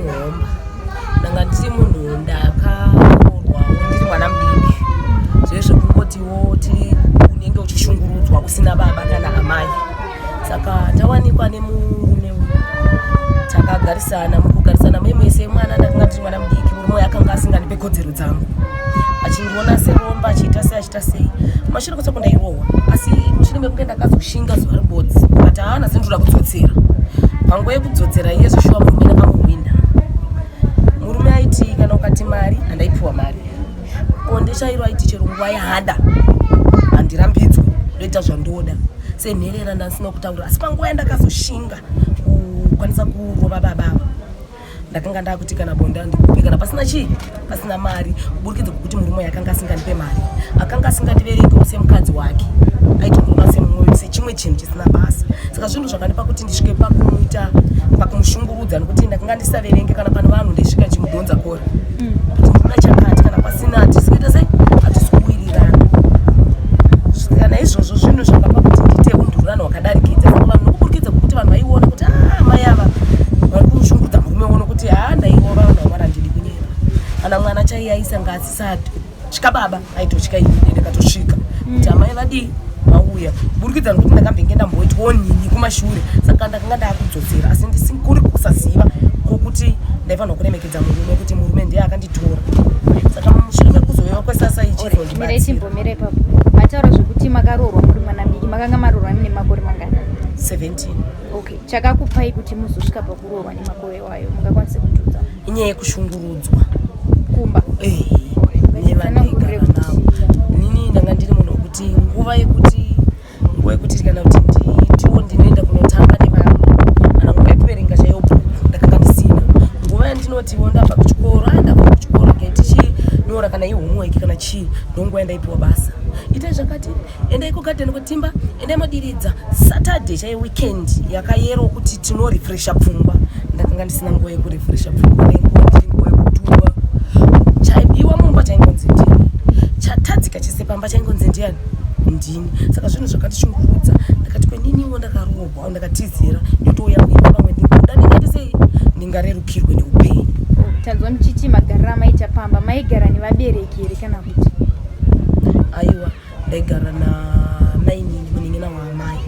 Muhomba ndanga ndiri munhu ndakaroorwawo ndiri mwana mudiki zve zvekungotiwo ti unenge uchishungurudzwa usina baba kana amai saka tawanikwa nemurume uyu takagarisana mukugarisana muye mese mwana ndakanga ndiri mwana mudiki murume uyu akanga asingandipe kodzero dzangu achindiona seromba achiita sei achiita sei mashure kwese kundairohwa asi mushure mekunge ndakazoshinga zuva ribodzi but haana sendinoda kudzotsera panguva yekudzotsera iye zveshuwa murume ndakamuhwina murume aiti kana ukati mari handaipiwa mari bonde chairo aiti chero nguva yaada handirambidzwe ndoita zvandoda senherera ndandisina kutaura asi panguva yandakazoshinga kukwanisa kurova baba ava ndakanga ndakuti kana bonde andikupe kana pasina chii pasina mari kuburikidza kwekuti murume uyu akanga asingandipe mari akanga asingandiverengewo semukadzi wake aitondiona semumwe sechimwe chinhu chisina basa saka zvinhu zvakandipa kuti ndisvike pakumuita pakumushungurudza nekuti ndakanga ndisaverenge kana pane vanhu ndaisvika ndichimudhonza kora kuti ndinoda chakati kana pasina hatisi kuita sei hatisi kuwirirana kana izvozvo zvinhu zvakapa kuti ndiite undururano hwakadarikidza saka vanhu nokuburikidza kwekuti vanhu vaiona kuti ah mai ava vari kumushungurudza murume wono kuti haa ndairova vanhu vamwari handidi kunyeba kana mwana chaiye aisanga asisatya baba aitotya ini ndakatosvika kuti amai vadii vauya kuburikidza nokuti ndakambenge ndamboitwawo nini kumashure saka ndakanga ndakudzosera asi ndisikuri kusaziva kwokuti ndaifanirwa kuremekedza murume kuti murume ndiye akanditora saka mushure mekuzouya kwesasa ichizondibatsira chimbomira ipapo mataura zvekuti makaroorwa muri mwana mudiki makanga maroorwa mune makore mangani 17 okay chakakupai kuti muzosvika pakuroorwa nemakore iwayo mungakwanise kundiudza inyaya yekushungurudzwa kumba Eh, nevandaigara navo inini ndanga ndiri munhu wekuti nguva yekuti nguva yekuti kana kuti nditiwo ndinoenda kunotamba nevamwe kana nguva yekuverenga chaiyo bhuku ndakanga ndisina nguva yandinotiwo ndabva kuchikoro a ndabva kuchikoro ke tichinyora kana ihomework kana chii ndonguva yandaipiwa basa itai zvakati endai kugadheni kutimba endai modiridza saturday chaiyo weekend yakayerwa kuti tinorefresha pfungwa ndakanga ndisina nguva yekurefresha pfungwa ndainguva ndiri nguva yekutumwa chaibiwa mumba chaingonzi ndini chatadzika chese pamba chaingonzi ndiani ndini saka zvinhu zvakatishungurudza ndakati kweniniwo ndakarohwa ndakatizira ndotouya kuimba pamwe ndingoda ndingati sei ndingarerukirwe neupenyu tanzwa muchiti magariro amaita pamba maigara nevabereki here kana kuti aiwa ndaigara namainini munin'ina waamai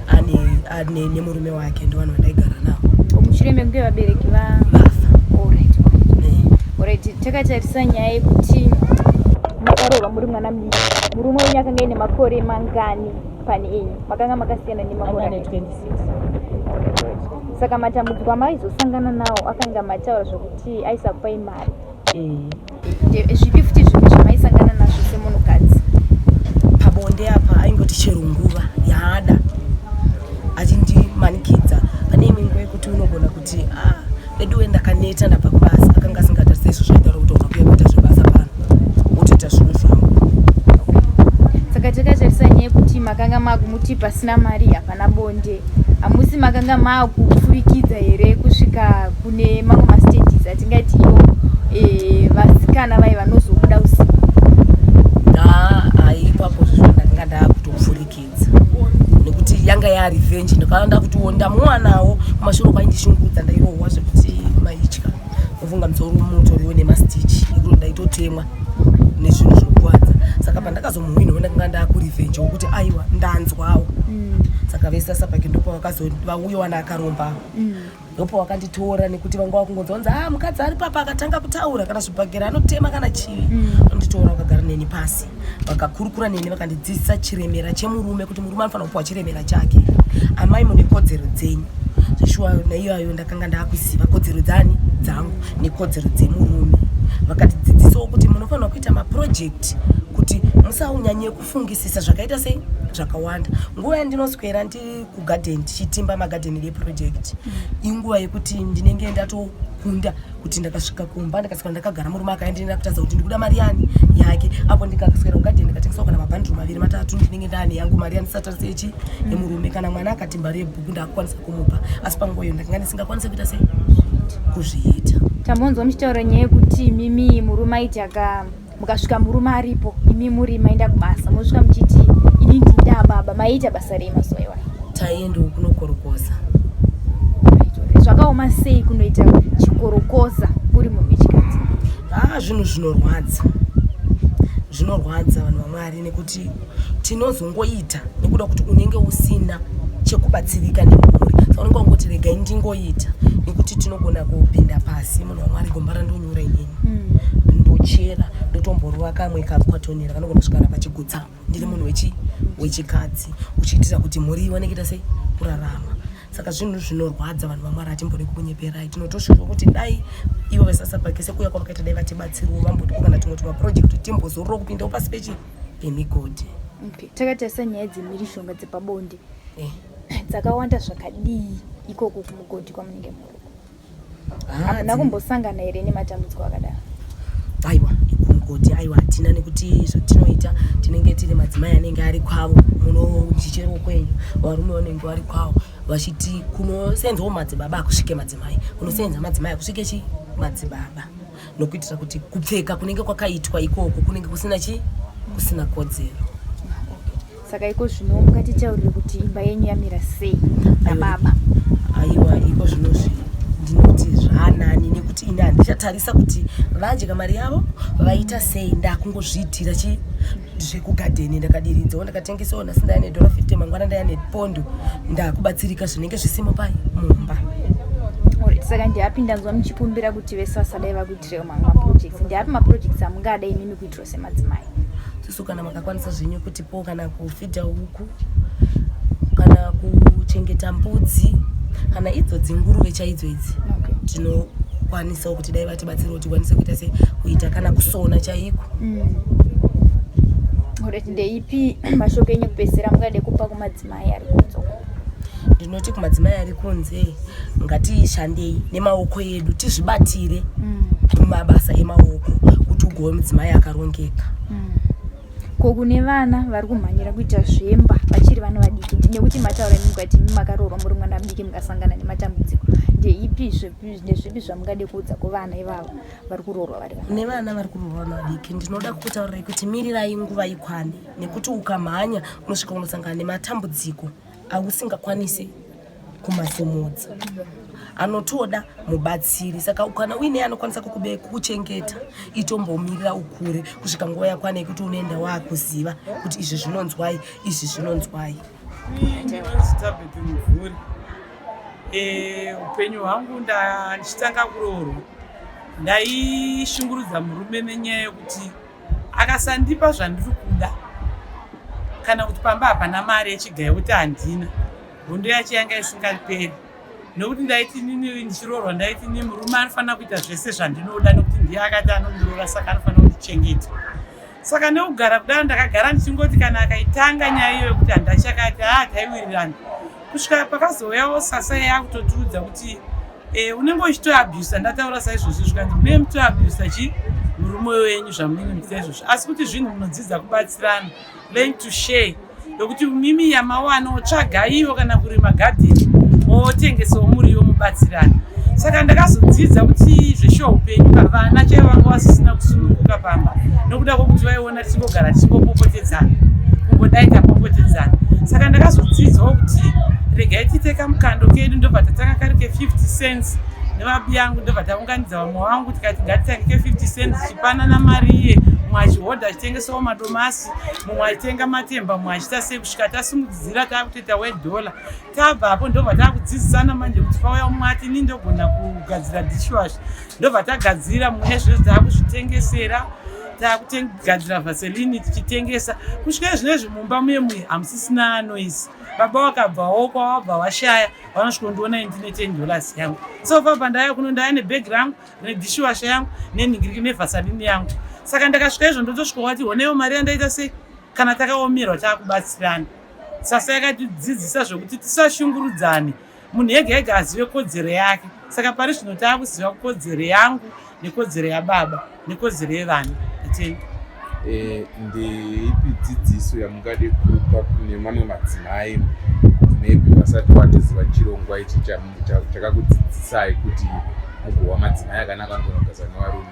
ane ane nemurume wake ndovanhu vandaigara navo mushure mekunge vabereki va vafa Alright, alright. Eh. Alright, takatarisa nyaya yekuti makaroorwa muri mwana mudiki murume wenyu akanga aine makore mangani pane enyu makanga makasiyana nemakore ane akati. 26 saka matambudziko amaizosangana nawo akanga mataura zvokuti aisakupai mari Eh. Zvipi futi zvinhu zvamaisangana nazvo semunhukadzi pabonde apa aingoti chero nguva yaada achindimanikidza pane imwe nguva yekuti unogona kuti ah veduwe ndakaneta ndabva kubasa akanga asingatarise izvo zvaitaura kuti wabva kuya kuita zvebasa pano wotoita zvinhu zvangu saka takatarisa nyaya yekuti makanga makumuti pasina mari hapana bonde hamusi makanga makupfurikidza here kusvika kune mamwe mastages atingati iwo e, vasikana vai vanozobuda usiku haa ipapo zvezvo ndakanga ndakutopfurikidza nekuti yanga yarevenge ndakanga ndakutiwo ndamuwanawo kumashure kwaindishungurudza ndairohwa zvekuti maitya ufunga musoro mutoriwo nemastitch ekuti ndaitotemwa nezvinhu zvinokuvadza saka pandakazomuhwinawo ndakanga ndakurevenge wokuti aiwa ndanzwawo saka vesasapake ndopavakazovauyawana akaromba ndopo wakanditora nekuti vanga vakungonzwa kunzi ah mukadzi ari papa akatanga kutaura kana zvibhagera anotema kana chii anonditora vakagara neni pasi vakakurukura neni vakandidzidzisa chiremera chemurume kuti murume anofanira kupiwa chiremera chake amai mune kodzero dzenyu zveshuwa naiyoyo ndakanga ndakuziva kodzero dzani dzangu nekodzero dzemurume vakatidzidzisawo kuti munofanira kuita maproject kuti musaunyanye kufungisisa zvakaita sei zvakawanda nguva yandinoswera ndiri kugadheni tichitimba magadheni reproject inguva yekuti ndinenge ndatokunda kuti ndakasvika kumba ndakaswera ndakagara murume akaenderera kutadza kuti ndikuda mari yani yake apo ndikaswera kugadheni ndikatengesawo kana mabhanduru maviri matatu ndinenge ndaane yangu mari yandisatarise yechi yemurume kana mwana akati mari yebhuku ndakukwanisa kumupa asi panguva iyo ndakanga ndisingakwanisi kuita sei kuzviita tambonzwa muchitaura nyaya yekuti imimi murume aiti aka mukasvika murume aripo imi muri maenda kubasa mosvika muchiti ini ndinda baba maiita basa rei mazuva iwayo taiendawo kunokorokoza Zvakaoma sei kunoita chikorokoza uri munhu wechikadzi? Ah, zvinhu zvinorwadza, zvinorwadza vanhu vaMwari, nekuti tinozongoita nekuda kuti unenge usina chekubatsirika nemhuri, saka unenge wangoti regai ndingoita, nekuti tinogona kupinda pasi. Munhu waMwari, gomba randonyura inini, ndochera, ndotomborova kamwe kakwatonera kanogona kusvika napachigutsa. Ndiri munhu wechikadzi, uchiitira kuti mhuri iwane kuita sei, kurarama. Saka zvinhu zvinorwadza, vanhu vaMwari, hatimbodi kukunyeperai. Tinotosvika kuti dai ivo veSASA sekuya kwavakaita, dai vatibatsiriwo, vambotipo kana tumwe tumaproject, timbozorora kupindawo pasi pechi pemigodhi. Okay. Takatarisa nyaya dzemhirizhonga dzepabonde dzakawanda zvakadii ikoko kumugodhi kwamunenge muri? Hamuna kumbosangana here nematambudziko akadaro? Aiwa, kumugodhi aiwa, hatina, nekuti zvatinoita tinenge tiri madzimai anenge ari kwavo munojichero kwenyu, varume vanenge vari kwavo, vachiti kunosenzawo madzibaba akusvike madzimai, kunosenza madzimai akusvike chi madzibaba, nokuitira kuti kupfeka kunenge kwakaitwa ikoko kunenge kusina chi kusina kodzero. Saka iko zvino mungatitaurire kuti imba yenyu yamira sei nababa? Aiwa, iko zvinozvi ndinoti zvaanani, nekuti ini handichatarisa kuti vadya mari yavo vaita sei. Ndakungozviitira chi zvekugadheni, ndakadiridzawo, ndakatengesawo. Nhasi ndaya nedhora 50, mangwana ndaya nepondo. Ndakubatsirika zvinenge zvisimo pai mumba. Alright, saka ndiapi, ndanzwa muchikumbira kuti veSASA dai vakuitirewo mamwe maprojects, ndiapi maprojects amungada imimi kuitirawo semadzimai? Susu kana makakwanisa zvenyu kutipo kana kufidha huku, kana kuchengeta mbudzi, kana idzo dzinguruve chaidzo idzi, tinokwanisawo kuti dai vatibatsirawo tikwanise kuita sei, kuita kana kusona chaiko. Alright, ndeipi mashoko enyu ekupedzisira mungade kupa kumadzimai ari kunze uko? Ndinoti kumadzimai ari kunze, ngatishandei nemaoko edu, tizvibatire mumabasa emaoko kuti ugove mudzimai akarongeka. Ko kune vana vari kumhanyira kuita zvemba vachiri vana vadiki, nekuti mataura imi mukati imi makaroorwa muri mwana mudiki, mukasangana nematambudziko, ndeipi ndezvipi zvamungade kuudza kuvana ivavo vari kuroorwa vari vana? Nevana vari kuroorwa vana vadiki, ndinoda kukutaurirai kuti mirirai nguva ikwane, nekuti ukamhanya unosvika unosangana nematambudziko ausingakwanisi kumasimudza, anotoda mubatsiri. Saka kana uine anokwanisa kukuchengeta, itombomirira ukure kusvika nguva yakwana yekuti unoenda waakuziva kuti izvi zvinonzwai, izvi zvinonzwai. Ndinonzi Tabeth Muvhuri. Upenyu hwangu, ndichitanga kuroorwa ndaishungurudza murume nenyaya yekuti akasandipa zvandiri kuda, kana kuti pamba hapana mari yechigayo, kuti handina, hondo yacho yanga isingaperi, nokuti ndaiti nini ndichiroorwa, ndaiti ni murume anofanira kuita zvese zvandinoda, nokuti ndiye akati anondiroora, saka anofanira kundichengeta. Saka nekugara kudaro, ndakagara ndichingoti kana akaitanga nyaya iyo yekuti handachakati, haa, taiwirirana kusvika pakazouyawo SASA yakutotiudza kuti unenge uchitoabusa. Ndataura saizvozvo, zvikanzi munenge mutoabusa chi murume wenyu zvamunenge muchiita izvozvo, asi kuti zvinhu munodzidza kubatsirana, learn to share, nokuti mimi yamawana tsvagaiwo, kana kurima gadheni motengesawo muriwo, mubatsirana. Saka ndakazodzidza kuti zveshuwa upenyu, vana chaivo vanga vasisina kusununguka pamba nokuda kwokuti vaiona tichingogara tichingopopotedzana, kungodai tapopotedzana. Saka ndakazodzidzawo kuti regai tiite kamukando kedu. Ndobva tatanga kari ke50 cents nevabi yangu, ndobva taunganidza vamwe vangu, tikati ngatitange ke50 cents, tichipanana mari iye, mumwe achihodha achitengesawo madomasi, mumwe achitenga matemba, mumwe achiita sei, kusvika tasimudzira taakutoita wedhola. Tabvapo ndobva taakudzidzisana manje kuti pauya umwe ati ini ndogona kugadzira dishwash, ndobva tagadzira mumwe. Zvezvo taakuzvitengesera, taakugadzira vaseline tichitengesa, kusvika zvinezvi mumba muye muye hamusisina noise. Baba vakabvawo kwavabva vashaya, vanosvikondiona ndine $10 yangu. So papa ndaya kuno, ndaya nebhegi rangu nedishwasha yangu nenhingiriki nevaseline yangu. Saka ndakasvika izvo, ndotosvika wati honewo mari yandaita sei. Kana takaomerwa taakubatsirana. SASA yakatidzidzisa zvokuti tisashungurudzane, munhu ega ega azive kodzero yake. Saka pari zvino taakuziva kodzero yangu nekodzero yababa nekodzero yevana. Atenda. Ndeipi dzidziso yamungade kupa kune mamwe madzimai, maybe vasati vatoziva chirongwa ichi chakakudzidzisai kuti mugova madzimai akanaka anogona kugarisana nevarume?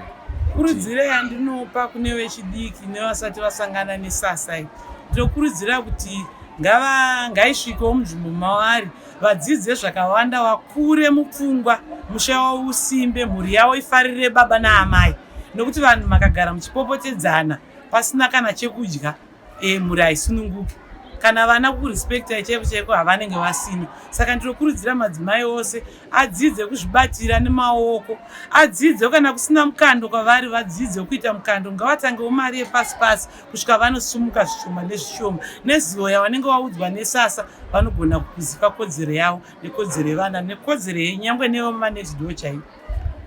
Kurudziro yandinopa kune vechidiki nevasati vasangana neSASA iyi, ndinokurudzira kuti Ngava ngaisvikewo munzvimbo mavari vadzidze zvakawanda vakure mupfungwa musha wavo usimbe mhuri yavo ifarire baba naamai nokuti vanhu makagara muchipopotedzana pasina kana chekudya e, mhuri haisununguki kana vana kurespektai chaiko chaiko havanenge vasina saka ndinokurudzira madzimai ose adzidze kuzvibatira nemaoko adzidze kana kusina mukando kwavari vadzidze kuita mukando ngavatangewo mari yepasi pasi kusvika vanosumuka zvishoma nezvishoma nezivo yavanenge vaudzwa nesasa vanogona kuziva kodzero yavo nekodzero yevana nekodzero yenyangwe nevemanextdoor chaivo.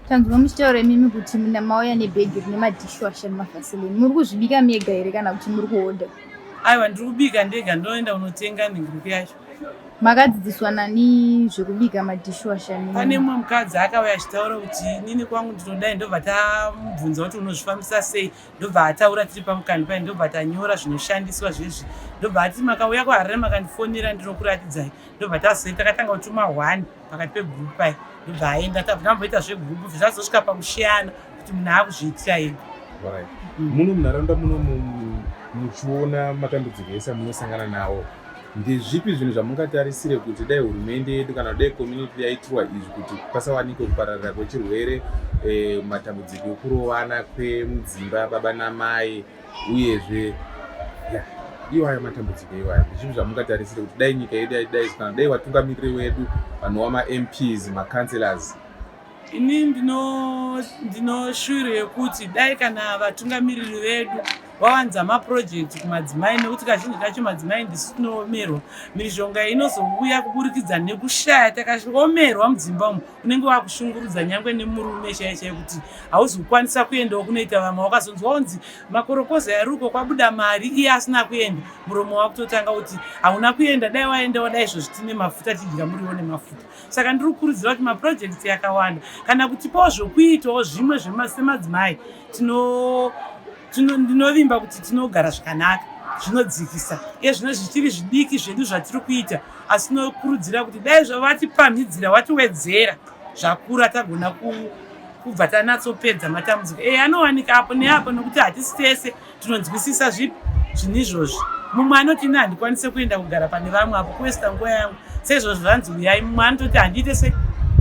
Tanzwa muchitaura imimi kuti muna mauya nebhegi rine madishwasha nemavaseline muri kuzvibika mega here kana kuti muri kuhodha? Aiwa ndiri kubika ndega ndoenda kunotenga nhingiruku yacho. Makadzidziswa nani zvekubika madishwasha? Pane mumwe mukadzi akauya achitaura kuti inini kwangu ndinodai ndobva tamubvunza kuti unozvifambisa sei ndobva ataura tiri pamukando paye ndobva tanyora zvinoshandiswa zvezvi ndobva ati makauya kuharare makandifonera ndinokuratidzai ndobva tazoi takatanga kutuma one pakati pegurupu paye ndobva aenda tamboita zvegurupu zvazosvika pakushiyana kuti munhu akuzviitira ega. Muno munharaunda muno muchiona matambudziko ese amunosangana nawo Ndezvipi zvinhu zvamungatarisire kuti dai hurumende yedu kana dai community yaitirwa izvi kuti pasawanikwe kupararira kwechirwere, eh, matambudziko ekurovana kwemudzimba baba namai uyezve ya iwayo matambudziko iwayo ndezvipi zvamungatarisire kuti dai nyika yedu yaidai kana dai vatungamiriri wedu vanova maMPs macouncillors Ini ndinoshuviro yekuti dai kana vatungamiriri vedu vawanza maprojects kumadzimai nekuti kazhinji kacho madzimai ndisu tinoomerwa. Mhirizhonga inozouya kuburikidza nekushaya, takaomerwa mudzimba umu unenge wakushungurudza nyangwe nemurume chaiye chaiye kuti hauzi kukwanisa kuendawo kunoita vamwe. Wakazonzwa kunzi makorokoza yaruko kwabuda mari iye asina kuenda, muromo wakutotanga kuti hauna kuenda, dai waendawo dai izvozvi tine mafuta tidya muriwo nemafuta. Saka ndiri kukurudzira kuti maprojects akawanda kana kutipawo zvokuitawo zvimwe semadzimai ndinovimba kuti tinogara zvakanaka zvinodzikisa iye zvino zvichiri zvidiki zvedu zvatiri kuita asi tinokurudzira kuti dai zvavatipamhidzira vatiwedzera zvakura tagona kubva tanatsopedza matambudziko e anowanika apo neapo nokuti hatisi tese tinonzwisisa zvipi zvinhu izvozvi mumwe anoti ini handikwanise kuenda kugara pane vamwe apo kuwesta nguva yangu seizvozvo zvanzi uyai mumwe anototi handiite se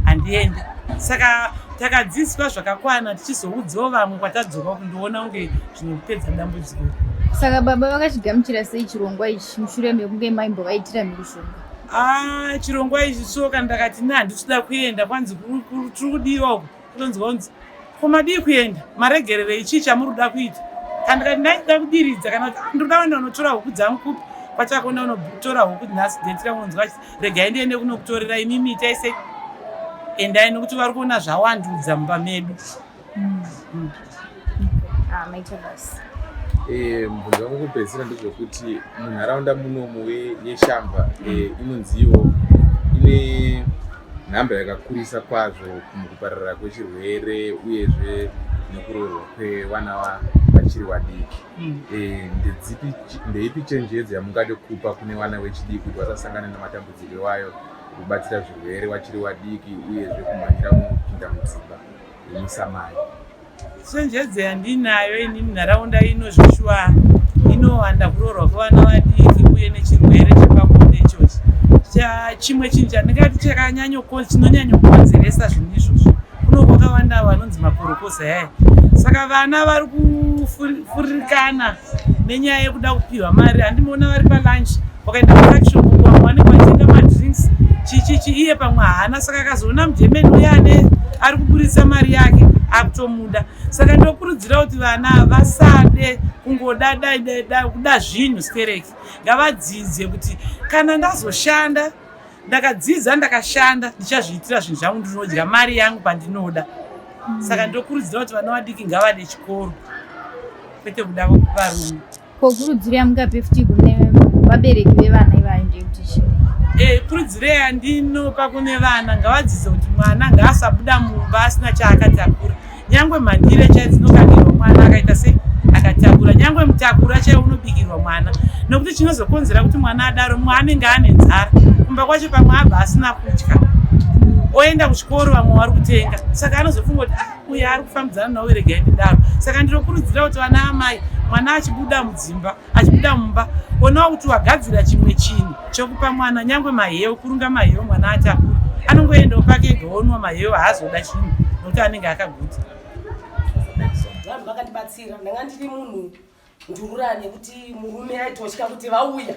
handiende saka takadzidziswa zvakakwana tichizoudzawo vamwe kwatadzoka kundoona kunge zvinopedza dambudziko. Saka baba vakachigamuchira sei chirongwa ichi mushure mekunge maimbovaitira mhirizhonga? Ah, chirongwa ichi so kana ndakati ini handisi kuda kuenda kwanzi tiri kudiwa uku kutonzwa kunzi ko madii kuenda maregererei chii chamuri kuda kuita kana ndikati ndaida kudiridza kana kuti ah, ndinoda kuenda kunotora huku dzangu kupi kwachakona unotora huku nhasi date rangonzwa achiti regai ndiende kunokutorera imimi itai sei endai nokuti vari kuona zvawandudza mumba medu. Ah, maita basa. Eh, mubvunzo wangu kupedzisira ndezvekuti munharaunda munomu yeShamva eh, inonziwo ine nhamba yakakurisa kwazvo mukupararira kwechirwere uyezve nekuroorwa kwevana vachiri vadiki. Eh, ndeipi chenjedzo yamungade kupa kune vana vechidiki kuti vasasangane nematambudziko iwayo kubatira zvirwere vachiri vadiki uyezve kumhanyira kunopinda mudzimba yemusamai? Chenjedzo yandinayo ini munharaunda ino zveshuwa inowanda kuroorwa kwevana vadiki uye nechirwere chepabonde ichochi. Chimwe chinhu chandingati chinonyanyokonzeresa zvinhu izvozvo kuno kwakawanda vanonzi makorokoza yaya. Saka vana vari kufuririkana nenyaya yekuda kupiwa mari handimuona vari palunch wakaenda kutuckshop vamwe vanenge vachitenga madrinks chichichi iye pamwe haana saka akazoona mugermany uye ane ari kuburitsa mari yake akutomuda saka ndokurudzira kuti vana vasade kungoda kuda zvinhu stereki ngavadzidze kuti kana ndazoshanda ndakadzidza ndakashanda ndichazviitira zvinhu zvangu ndinodya mari yangu pandinoda saka ndokurudzira kuti vana vadiki ngavade chikoro kwete kuda varume. Ko kurudziro yamungape futi kune vabereki vevana ivayo ndeyekuti chii? Eh, kurudziro yandinopa kune vana ngavadzidze kuti mwana ngaasabuda mumba asina chaakatakura nyangwe mhandire chai dzinokandirwa mwana akaita se akatakura nyangwe mutakura chaiwo unobikirwa mwana nokuti chinozokonzera kuti mwana adaro mumwe anenge ane nzara kumba kwacho pamwe abva asina kudya. Oenda kuchikoro, vamwe vari kutenga, saka anozofunga kuti, ah, uyo ari kufambidzana nawo, regai ndidaro. Saka ndinokurudzira kuti vana amai, mwana achibuda mudzimba, achibuda mumba, onawo kuti wagadzira chimwe chinhu chokupa mwana, nyangwe mahewu, kurunga mahewu. Mwana ati akura, anongoendawo pake ega, onwa mahewu, haazoda chinhu nokuti anenge akaguta. Vanhu vakandibatsira. Ndanga ndiri munhu ndururani yekuti murume aitotya kuti vauya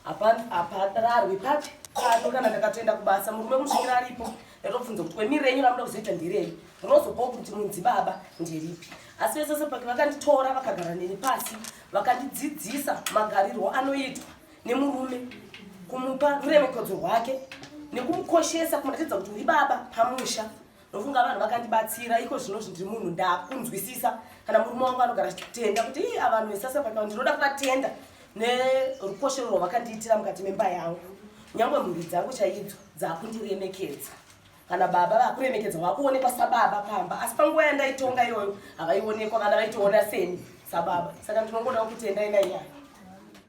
hapararwi papi pano. Kana ndakatoenda kubasa, murume kusvikira aripo ndatobvunza kuti kwemiri renyu ramuda kuzoita ndirei, rinozopawo kuti munzi baba nderipi. Asi veSASAPAC vakanditora, vakagara neni pasi, vakandidzidzisa magarirwo anoitwa nemurume, kumupa ruremekedzo rwake nekumukoshesa, kumuratidza kuti uri baba pamusha. Nofunga vanhu vakandibatsira. Iko zvino ndiri munhu ndakunzwisisa. Kana murume wangu anogara achitenda kuti ii, avanhu veSASAPAC, ndinoda kuvatenda nerukoshero rwavakandiitira mukati memba yangu. Nyangwe mhuri dzangu chaidzo dzakundiremekedza. Kana baba vakuremekedza, vakuonekwa sababa pamba, asi panguva yandaitonga iyoyo havaionekwa. Vana vaitoona seni sababa. Saka ndinongodawo kutendai nainyaya.